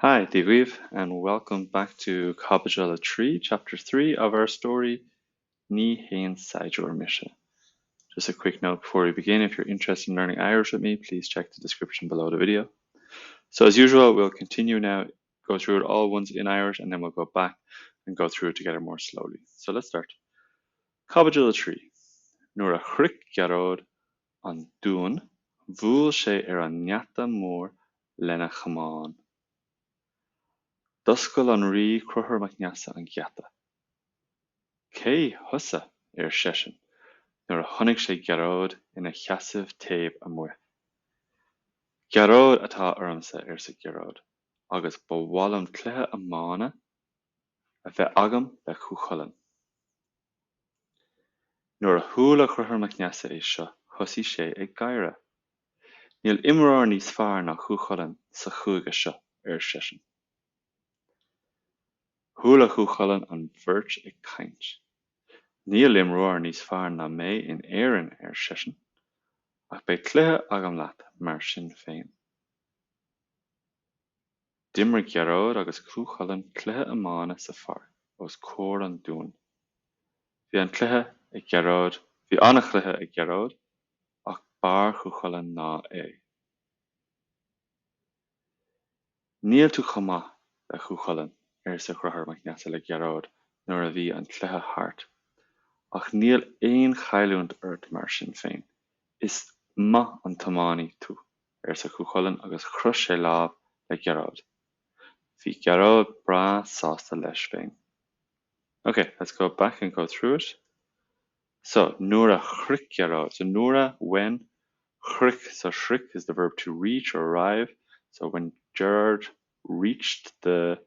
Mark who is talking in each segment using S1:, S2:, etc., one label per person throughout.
S1: Hi, Dia dhaoibh, and welcome back to Caibidil 3, Chapter 3 of our story, Ní hAon Saighdiúir Mise. Just a quick note before we begin, if you're interested in learning Irish with me, please check the description below the video. So as usual, we'll continue now, go through it all once in Irish, and then we'll go back and go through it together more slowly. So let's start. Caibidil 3. Nuair a shroich Gearóid an dún, bhuail sé ar an ngeata mór lena chamán. D'oscail an Rí Conchúr Mac Neasa an geata. Cé thusa? ar seisean nuair a chonaic sé Gearóid ina sheasamh taobh amuigh. Gearóid atá ormsa, arsa Gearóid, agus ba mhaith liom cluiche iomána a bheith agam le Cú Chulainn. Nuair a chuala Conchúr Mac Neasa é seo thosaigh sé ag gáire. Níl imreoir níos fearr ná Cú Chulainn sa chúige seo, ar seisean. Chuala Cú Chulainn an bheirt ag caint. Níl imreoir níos fearr ná mé in Éirinn, ar seisean, ach beidh cluiche agam leat mar sin féin. D'imir Gearóid agus Cú Chulainn cluiche iomána sa pháirc os comhair an dúin. Bhí an cluiche ag Gearóid, bhí an-chluiche ag Gearóid ach b'fhearr Cú Chulainn ná é. Níl tú chomh maith le Cú Chulainn, arsa Conchúr Mac Neasa le Gearóid nuair a bhí an cluiche thart, ach níl aon chailliúint ort mar sin féin. Is maith an t-iománaí tú, arsa Cú Chulainn agus chroith sé lámh le Gearóid. Bhí Gearóid breá sásta leis féin. Ok, let's go back and go through it. So, nuair a shroich Gearóid. So nuair a, when, shroich, so shroich is the verb to reach or arrive. So when Gerard reached the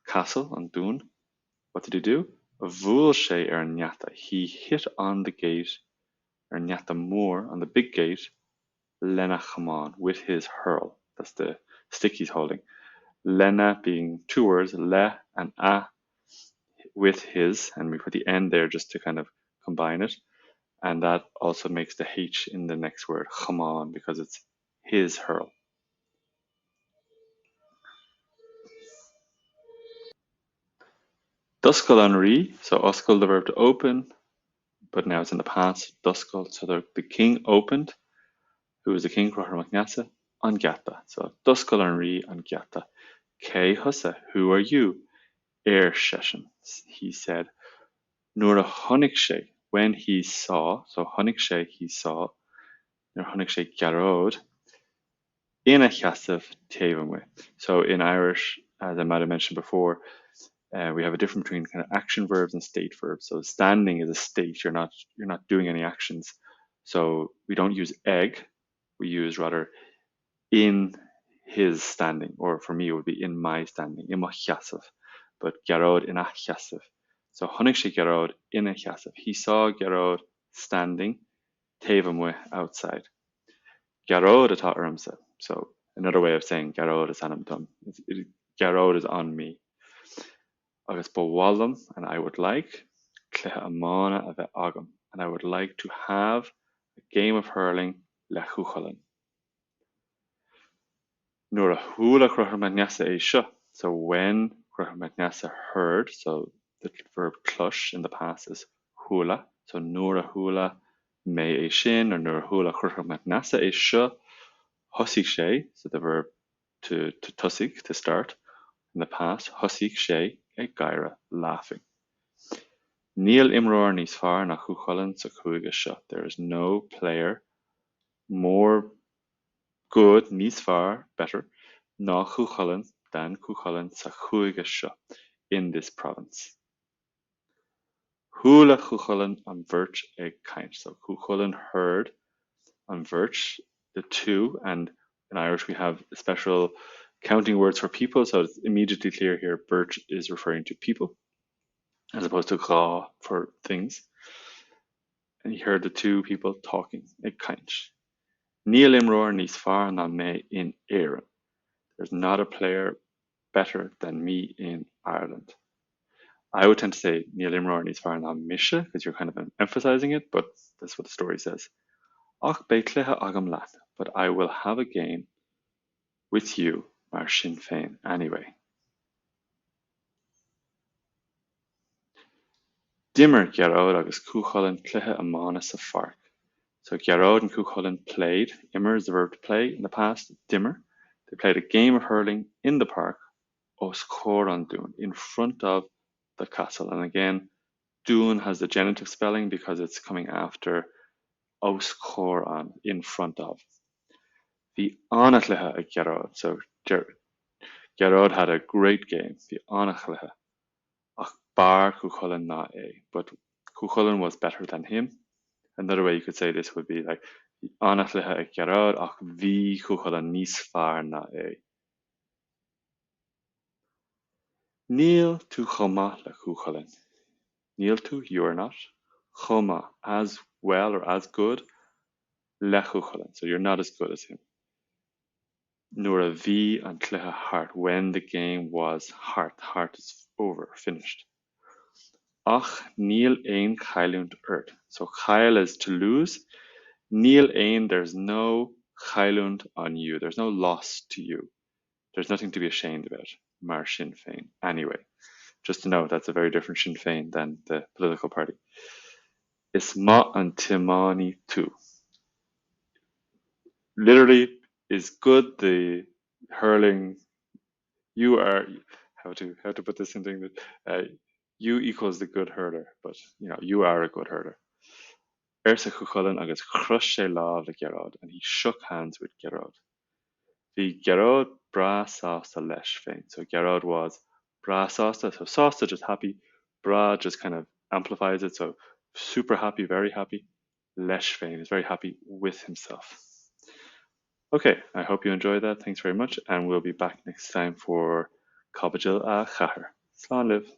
S1: castle, an dún, what did he do? Bhuail sé ar an ngeata. He hit on the gate, ar an ngeata mór, on the big gate, lena chamán, with his hurl. That's the stick he's holding. Lena being two words, le and a, with his, and we put the N there just to kind of combine it. And that also makes the H in the next word, chamán, because it's his hurl. D'oscail an rí, so oscail the verb to open, but now it's in the past, d'oscail, so the, the king opened, who is the king, Conchúr Mac Neasa, an geata. So d'oscail an rí an geata. Cé thusa, who are you? Ar seisean, he said. Nuair a chonaic sé, when he saw, so chonaic sé, he saw, nuair a chonaic sé Gearóid, ina sheasamh taobh amuigh. So in Irish, as I might have mentioned before, uh, we have a difference between kind of action verbs and state verbs. So standing is a state; you're not you're not doing any actions. So we don't use ag; we use rather in his standing, or for me it would be in my standing, i mo sheasamh. But Gearóid ina sheasamh. So chonaic sé Gearóid ina sheasamh. He saw Gearóid standing taobh amuigh outside. Gearóid atá ormsa. So another way of saying Gearóid is ainm dom. Gearóid is on me. Agus ba mhaith liom, and I would like, cluiche iomána a bheith agam. And I would like to have a game of hurling le Cú Chulainn. Nuair a chuala Conchúr Mac Neasa é seo, so when Conchúr Mac Neasa heard, so the verb clois in the past is chuala, so nuair a chuala mé é sin, or nuair a chuala Conchúr Mac Neasa é seo, thosaigh sé, so the verb to, to tosaigh, to start, in the past, thosaigh sé ag gáire, laughing. Níl imreoir níos fearr ná Cú Chulainn sa chúige seo, there is no player more good, níos fearr, better, ná Cú Chulainn, than Cú Chulainn sa chúige seo, in this province. Chuala Cú Chulainn an bheirt ag caint. So Cú Chulainn heard an bheirt, the two, and in Irish we have special counting words for people, so it's immediately clear here beirt is referring to people as opposed to dhá for things. And he heard the two people talking ag caint. Níl imreoir níos fearr ná mé in Éirinn. There's not a player better than me in Ireland. I would tend to say níl imreoir níos fearr ná mise because you're kind of emphasizing it, but that's what the story says. Ach beidh cluiche agam leat, but I will have a game with you. Mar sin féin, anyway. D'imir Gearóid agus Cú Chulainn cluiche iomána sa pháirc. So Gearóid and Cú Chulainn played, imir is the verb to play in the past, d'imir. They played a game of hurling in the park, os comhair an dúin, in front of the castle. And again, dún has the genitive spelling because it's coming after os comhair an, in front of. Bhí an-chluiche ag Gearóid, so Gearóid had a great game, bhí an-chluiche. Ach b'fhearr Cú Chulainn ná é, but Cú Chulainn was better than him. Another way you could say this would be like bhí an-chluiche ag Gearóid ach bhí Cú Chulainn níos fearr ná é. Níl tú chomh maith le Cú Chulainn. Níl tú, you are not, chomh maith, as well or as good, le Cú Chulainn, so you're not as good as him. Nuair a bhí an cluiche thart, when the game was thart, thart is over, finished. Ach níl aon chailliúint ort. So chaill is to lose. Níl aon, there's no chailliúint on you, there's no loss to you. There's nothing to be ashamed about, mar sin féin. Anyway, just to note, that's a very different Sinn Féin than the political party. Is maith an t-iománaí tú. Literally, is good the hurling you are how to how to put this into English uh, you equals the good hurler but you know you are a good hurler Arsa Cú Chulainn agus chroith sé lámh le Gearóid and he shook hands with Gearóid. Bhí Gearóid breá sásta leis féin. So Gearóid was breá sásta, so sásta just happy, breá just kind of amplifies it, so super happy, very happy, leis féin, he's very happy with himself. Okay, I hope you enjoyed that. Thanks very much, and we'll be back next time for Caibidil a Ceathair. Slán libh.